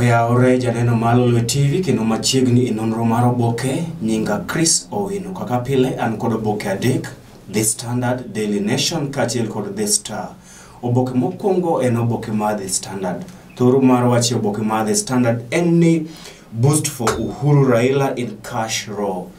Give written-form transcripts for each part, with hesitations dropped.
Oyawore janeno mar Lolwe TV kendo machiegni e nonro mar oboke nyinga Chris Owino. Kaka pile an kod oboke adek, The Standard, Daily Nation kaachiel kod The Star. Oboke mokwongo en oboke mar The Standard. Thoro mar wach e oboke mar The Standard en ni boost for Uhuru Raila in cash row.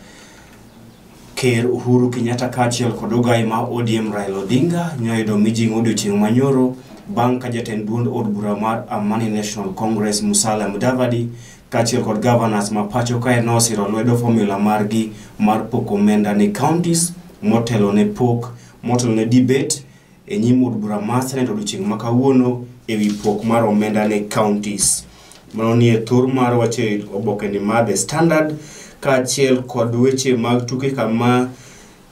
Ker Uhuru Kenyatta kaachiel kod ogai ma ODM Raila Odinga nyoyudo mijing'o odiochieng' manyoro bang' ka jatend duond od bura mar Amani National Congress Musalia Mudavadi kaachiel kod governors ma pacho kae nosiro lwedo formula margi mar poko omenda ne counties motelo ne pok motelo ne debate e nyim od bura mar Senate odiochieng' ma kawuono ewi pok mar omenda ne counties. Mano nie thor mar wach e oboke ni mar The Standard kaachiel kod weche mag tuke kama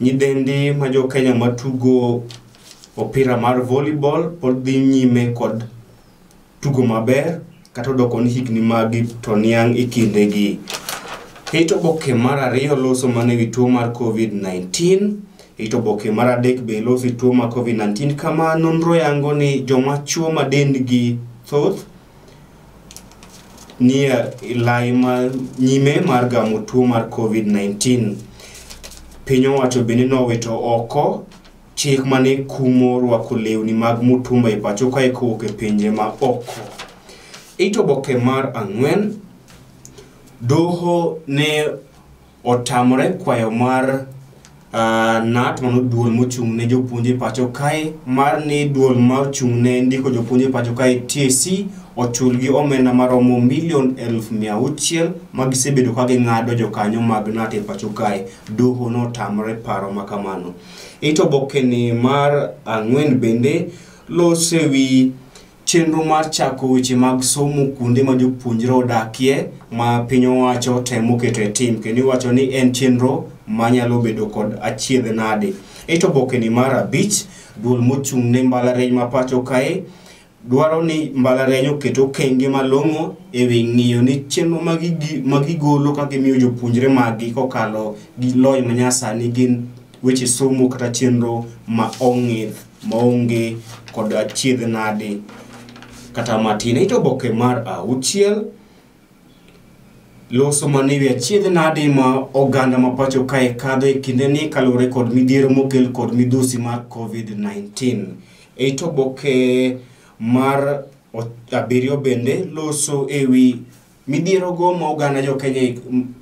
nyidendi ma jo Kenya matugo opira mar volleyball pod dhi nyime kod tugo maber kata odoko ni higni magi to niang' e kindegi. It oboke mar ariyo loso mana ewi tuo mar COVID-19. It oboke mar adek be loso e tuo mar COVID-19 kama nonro yango ni joma chuo ma dendgi thoth nie lai ma nyime mar gamo tuo mar COVID-19. Piny owacho bende nowito oko chik mane kumo rwako lewni mag mutumba e pacho kae kowuok e pinje ma oko. It oboke mar ang'wen, doho ne otamore kwayo mar KNUT mano duol mochung' ne jopuonj e pacho kae mar ni duol mochung' ne ndiko jopuonj e pacho kae TSC ochulgi omenda maromo milion 600,000 ma gisebedo ka ging'ado jokanyo mag KNUT e pacho kae. Doho notamore paro ma kamano. It oboke ni mar ang'wen bende loso ewi chenro mar chako weche mag somo kuonde ma jopuonjre odakie ma piny owacho temo keto e tim kendo iwacho ni en chenro manyalo bedo kod achiedh nade. It oboke ni mar abich, duol mochung' ne mbalariany ma pacho kae dwaro ni mbalariany oket okenge malong'o ewi ng'iyo ni chenro magigolo ka gimiyo jopuonjre maggi kokalo gi lony manyasani gin weche somo kata chenro ma ong'ith maonge kod achiedh nade kata matin. It oboke mar auchiel loso mana ewi achiedh nade ma oganda ma pacho kae kadho e kindeni kaluwore kod midhiero mokel kod midhusi mar COVID-19. It oboke mar abiriyo bende loso ewi midhiero go ma oganda jo Kenya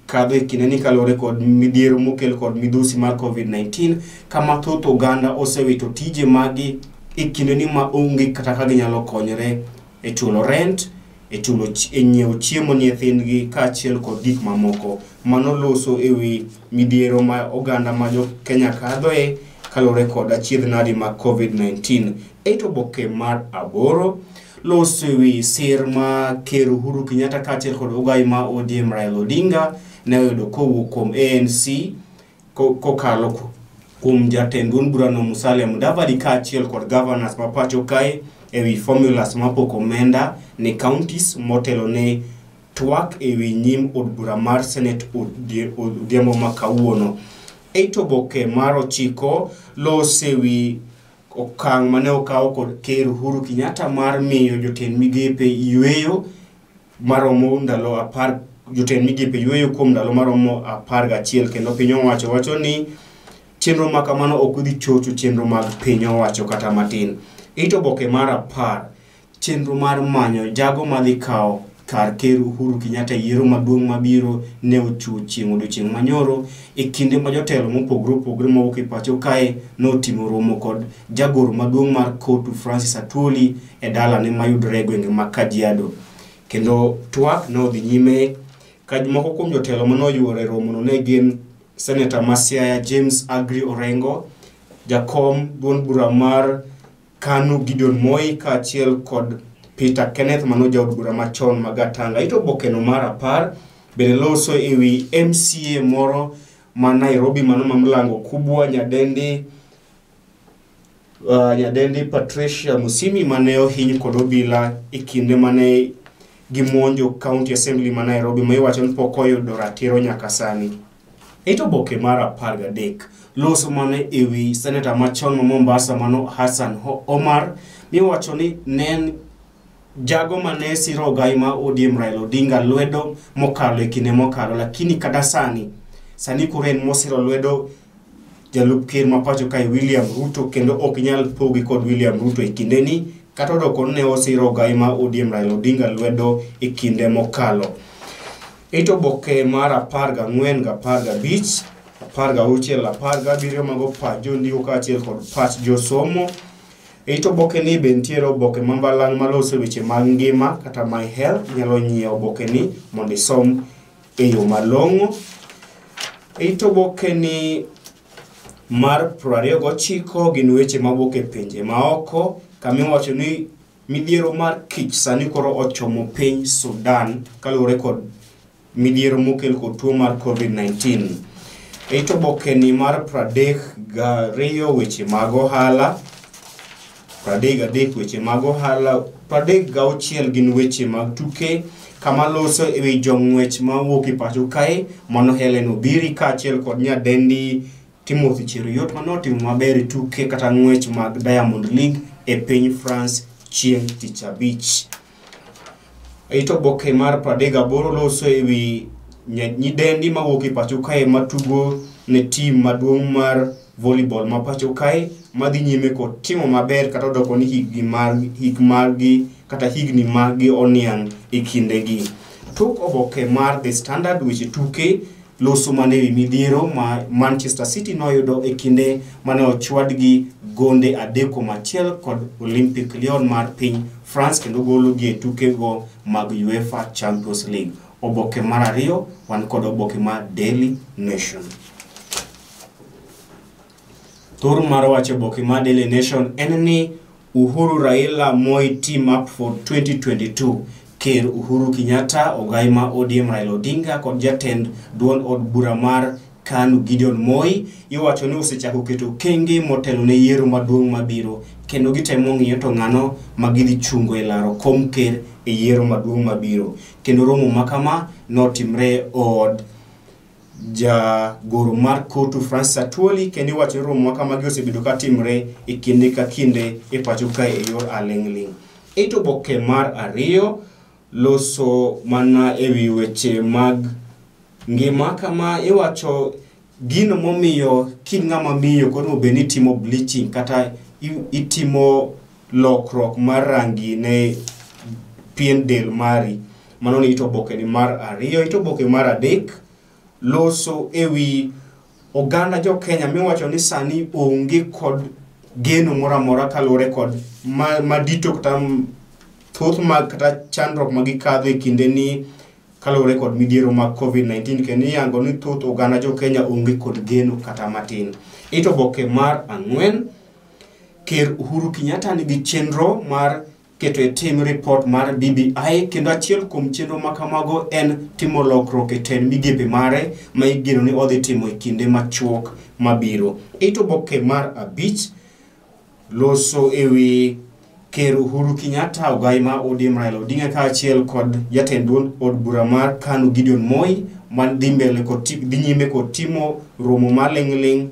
kadho e kindeni kaluwore kod midhiero mokel kod midhusi mar COVID-19 kama thoth oganda osewito tije magi e kindeni ma onge kata ka ginyalo konyore e chulo rent, e chulo e nyiewo chiemo ne nyithindgi kaachiel kod gik mamoko. Mano loso ewi midhiero ma oganda ma jo Kenya kadhoe kaluwore kod achiedh nade mag COVID-19. It oboke mar aboro loso ewi sir ma Ker Uhuru Kenyatta kaachiel kod ogai ma ODM Raila Odinga ne oyudo kowuok kuom ANC kokalo kuom jatend duond burano Musalia Mudavadi kaachiel kod governors ma pacho kae ewi formulas mapoko omenda ne counties motelo ne twak ewi nyim od bura mar Senate odhiambo ma kawuono. It oboke mar ochiko loso ewi okang' mane okaw kod Ker Uhuru Kenyatta mar miyo jotend migepe yweyo maromo ndalo 10, jotend migepe yweyo kuom ndalo maromo 11 kendo piny owacho wacho ni chenro ma kamano ok dhi chocho chenro mag piny owacho kata matin. It oboke mar 10, chenro mar manyo jago madhi kawo kar Ker Uhuru Kenyatta e yiero maduong' mabiro ne ochiwo chieng' odiochieng' manyoro e kinde ma jotelo mopogore opogore mawuok e pacho kae notimo romo kod jagoro maduong' mar COTU Francis Atwoli e dalane mayudore e gwenge ma Kajiado. Kendo twak ne odhi nyime ka moko kuom jotelo manoyuoro e romono ne gin Senator ma Siaya James Agri Orengo, jakom duond bura mar KANU Gideon Moi kaachiel kod Peter Kenneth mano jaod bura machon ma Gatanga. It obokeno mar 10 bende loso ewi MCA moro ma Nairobi mano ma Mlango Kubwa nyadendi Patricia Musimi mane ohiny kod obila e kinde mane gimonjo County Assembly ma Nairobi ma iwacho ni pok oyudo ratiro nyaka sani. It oboke mar 13 loso mana ewi Senator machon ma Mombasa mano Hassan Omar miwacho ni ne en jago mane siro ogai ma ODM Raila Odinga lwedo mokalo e kinde mokalo, lakini kata sani sani koro en mosiro lwedo jalup ker ma pacho kae William Ruto, kendo ok nyal pogi kod William Ruto e kindeni kata odoko ne osiro ogai ma ODM Raila Odinga lwedo e kinde mokalo. Ito oboke mar 14 gi 15, 16, 17 mago pach jondiko kaachiel kod pach josomo. Ito oboke ni be nitiere oboke ma mbalang' maloso weche mag ngima kata My Health, inyalo nyiewo oboke ni mondo isom e yo malong'o. Ito oboke ni mar 29 gin weche mawuok e pinje maoko, kamiwacho ni midhiero mar kich sani koro ochomo piny Sudan kaluwore kod midhiero mokel kod tuo mar COVID-19. Ito oboke ni mar 32 weche mag ohala, 33 weche mag ohala, 36 gin weche mag tuke, kama loso e wi jong'wech mawuok e pacho kae mano Helen Obiri kaachiel kod nyadendi Timothy Cheruiyot mane otimo maber e tuke kata ng'wech mag Diamond League e piny France chieng' tich abich. Ito oboke mar 38 loso e wi nyidendi mawuok e pacho kae matugo ne tim maduong' mar volleyball ma pacho kae madhi nyime kod timo maber kata odoko ni hik margi kata higni margi oniang' e kindegi. Tok oboke mar The Standard weche tuke loso mana ewi midhiero ma Manchester City noyudo e kinde mane ochwadgi gonde 3-1 kod Olympic Lyon mar piny France kendo gologi e tukego mag UEFA Champions League. Oboke mar 2 wan kod oboke mar Daily Nation. Thor mar wacho oboke mar Daily Nation en ni Uhuru Raila Moi team up for 2022. Ker Uhuru Kenyatta, ogai ma ODM Raila Odinga kod jatend duond od bura mar KANU Gideon Moi iwacho ni osechako keto okenge motelo ne yiero maduong' mabiro, kendo gitemo ng'iyo to ng'ano ma gidhi chungo e laro kom ker e yiero maduong' mabiro. Kendo romo ma kama notimre od jagoro mar Kotu Francis Atwoli, kendo iwacho ni romo ma kamagi osebedo katimre e kinde ka kinde e pacho kae e yor aling'ling'. Ito oboke mar 2 loso mana ewi weche mag ngima kama iwacho gino momiyo kin ng'ama miyo koro onego bed ni itimo bleaching kata itimo lokruok mar rangi ne pien del mari. Mano ni ito oboke ni mar 2. Ito oboke mar 3 loso ewi oganda jo Kenya miwacho ni sani onge kod geno moro amora kaluwore kod madito kata thoth mag kata chandruok ma gikadho e kinde ni kaluwore kod midhiero mag COVID-19, kendo iyango ni thoth oganda jo Kenya onge kod geno kata matin. Ito oboke mar 4, Ker Uhuru Kenyatta nigi chenro mar keto e tim report mar BBI, kendo achiel kuom chenro ma kamago en timo lokruok e tend migepe mare ma igeno ni odhi timo e kinde machuok mabiro. Ito oboke mar 5 loso ewi Ker Uhuru Kenyatta, ogai ma ODM Raila Odinga kaachiel kod jatend duond od bura mar KANU Gideon Moi man dhi mbele kod dhi nyime kod timo romo maling'ling'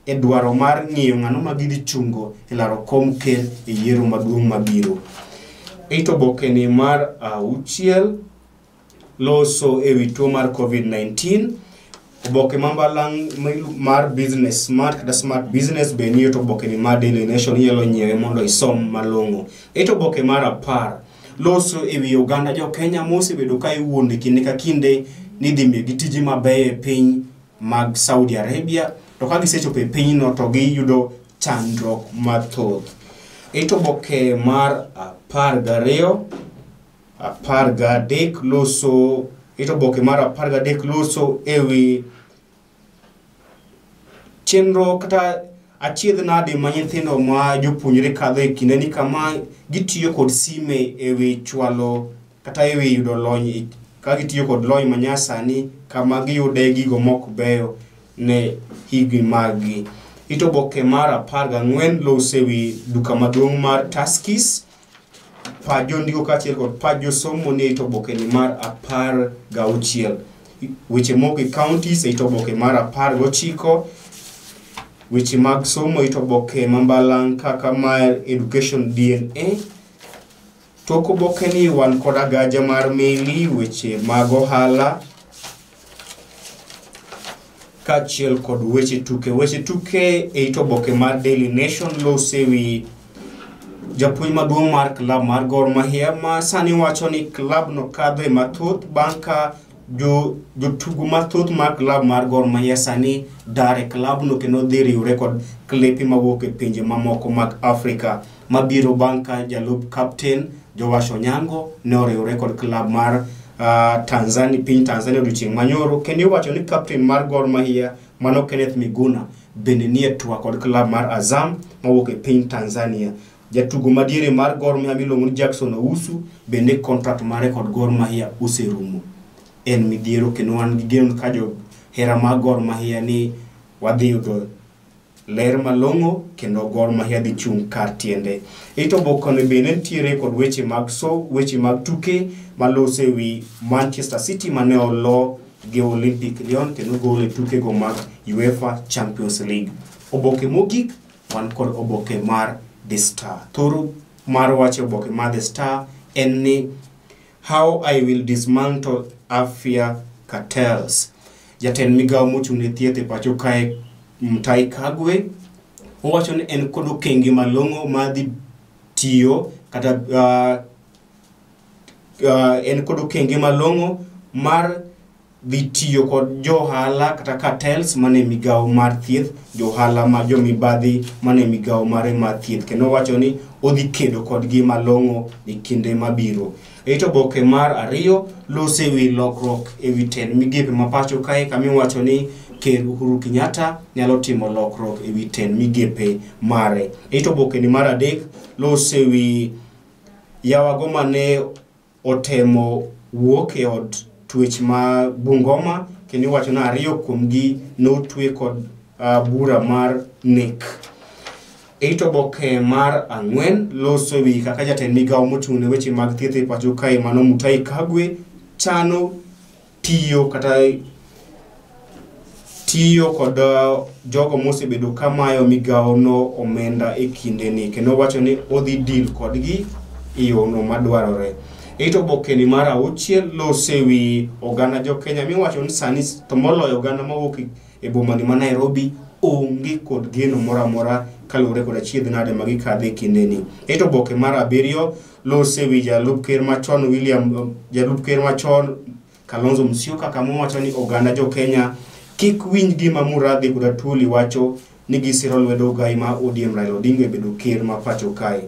e dwaro mar ng'iyo ng'ano ma gidhi chungo e laro kom ker e yiero maduong' mabiro. Ito oboke ni mar 6 loso ewi tuo mar COVID-19. Oboke ma mbalang' mar Business Smart kata Smart Business be ni to oboke ni mar Daily Nation inyalo nyiewe mondo isom malong'o. Ito oboke mar 10 loso ewi oganda jo Kenya mosebedo ka iwuondo kinde ka kinde ni dhi miyogi tije mabeyo e piny mag Saudi Arabia, to ka gisechopo e pinyno to giyudo chandruok mathoth. Ito oboke mar 12, 13 loso ito oboke mar 13 loso ewi chenro kata achiedh nade ma nyithindo ma jopuonjre kadho e kinde ni kama gitiyo kod sime ewi chwalo kata ewi yudo lony ka gitiyo kod lony manyasani kama giyude gigo mok beyo ne higni maggi. Ito oboke mar 14 loso ewi duka maduong' mar Tuskys. Pach jondiko kaachiel kod pach josomo ni ito oboke ni mar 16. Weche moko e counties e ito oboke mar 19. Weche mag somo ito oboke ma mbalang' kaka mar Education DNA. Tok oboke ni wan kod agaja mar meli, weche mag ohala kaachiel kod weche tuke. Weche tuke e it oboke mar Daily Nation lose wi japuonj maduong' mar klab mar Gor Mahia ma sani wacho ni klab no kadho e mathoth bang' ka jotugo mathoth mar klab mar Gor Mahia sani dar e klab no kendo dhi riwre kod klepe mawuok e pinje mamoko mag Afrika mabiro bang' ka jalup kapten Joash Onyango ne oriwre kod klab mar Tanzania, piny Tanzania odiochieng' manyoro, kendo iwacho ni kapten mar Gor Mahia mano Kenneth Miguna bende nie twak kod klab mar Azam mawuok e piny Tanzania. Jatugo madiere mar Gor Mahia miluongo ni Jackson Ousu bende contract mare kod Gor Mahia oserumo. En midhiero kendo wan gi geno ka johera mag Gor Mahia ni wadhi yudo ler malong'o kendo Gor Mahia dhi chung' kar tiende. Ito oboke bende nitiere kod weche mag weche mag tuke malose wi Manchester City mane olo gi Olympic Lyon kendo gol e tukego mag UEFA Champions League. Oboke mogik wan kod oboke mar The Star. Thoro mar wach oboke mar The Star en ni How I Will Dismantle Afya Cartels. Jatend migawo mochung' ne thieth e pacho kae Mutahi Kagwe owacho ni en kod okenge malong'o ma dhi tiyo kata en kod okenge malong'o mar dhi tiyo kod johala kata cartels mane migawo mar thieth, johala ma jomibadhi mane migawo mare mar thieth, kendo owacho ni odhi kedo kodgi malong'o e kinde mabiro. E to oboke mar ariyo lose wi lokruok e wi tend migepe ma pacho kae kamiwacho ni Ker Uhuru Kenyatta nyalo timo lokruok e wi tend migepe mare. E to oboke ni mar adek lose wi yawago mane otemo wuok e od twech ma Bungoma kendo iwacho ni ariyo kuomgi notwe kod bura mar nek. E to oboke mar ang'wen loso wi kaka jatend migawo mochung' ne weche mag thieth e pacho kae mano Mutahi Kagwe chano tiyo kata tiyo kod jogo mosebedo kamayo migawo no omenda e kinde ni kendo wacho ni odhi deal kodgi e yono madwarore. E to oboke ni mar auchiel lose wi oganda jo Kenya miwacho ni sani to moloyo oganda mawuok e boma ni ma Nairobi onge kod geno moro amora kaluwore kod achiedh nade ma gikadhe e kinde ni. E to oboke mar abiriyo lose wi jalup ker machon William jalup ker machon Kalonzo Musyoka kama owacho ni oganda jo Kenya kik winj gima Muradhi kod Atwoli wacho ni gisiro lwedo ogai ma ODM Raila Odinga e bedo ker ma pacho kae.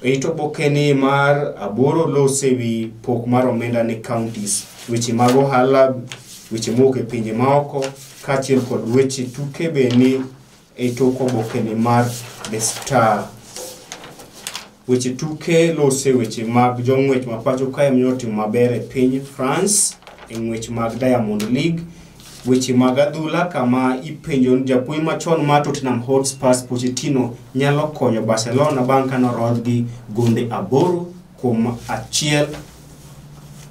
E to oboke ni mar aboro lose wi pok mar omenda ne counties, weche mag ohala, weche mowuok e pinje maoko kaachiel kod weche tuke be ni e tok oboke ni mar The Star. Weche tuke lose weche mag jong'wech ma pacho kae mane otimo maber e piny France e ng'wech mag Diamond League. Weche mag adhula kama ipenjo ni japuonj machon mar Tottenham Hotspur Pochettino nyalo konyo Barcelona bang' ka norodhgi gonde 8-1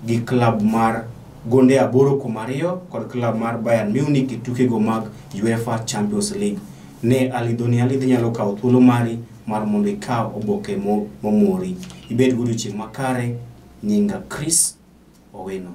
gi klab mar gonde 8-2 kod klab mar Bayern Munich e tukego mag UEFA Champions League. Ne alidhoni alidhi nyalo kawo thuolo mari mar mondo ikaw oboke momori. Ibed gi odiochieng' makare. Nyinga Chris Owino.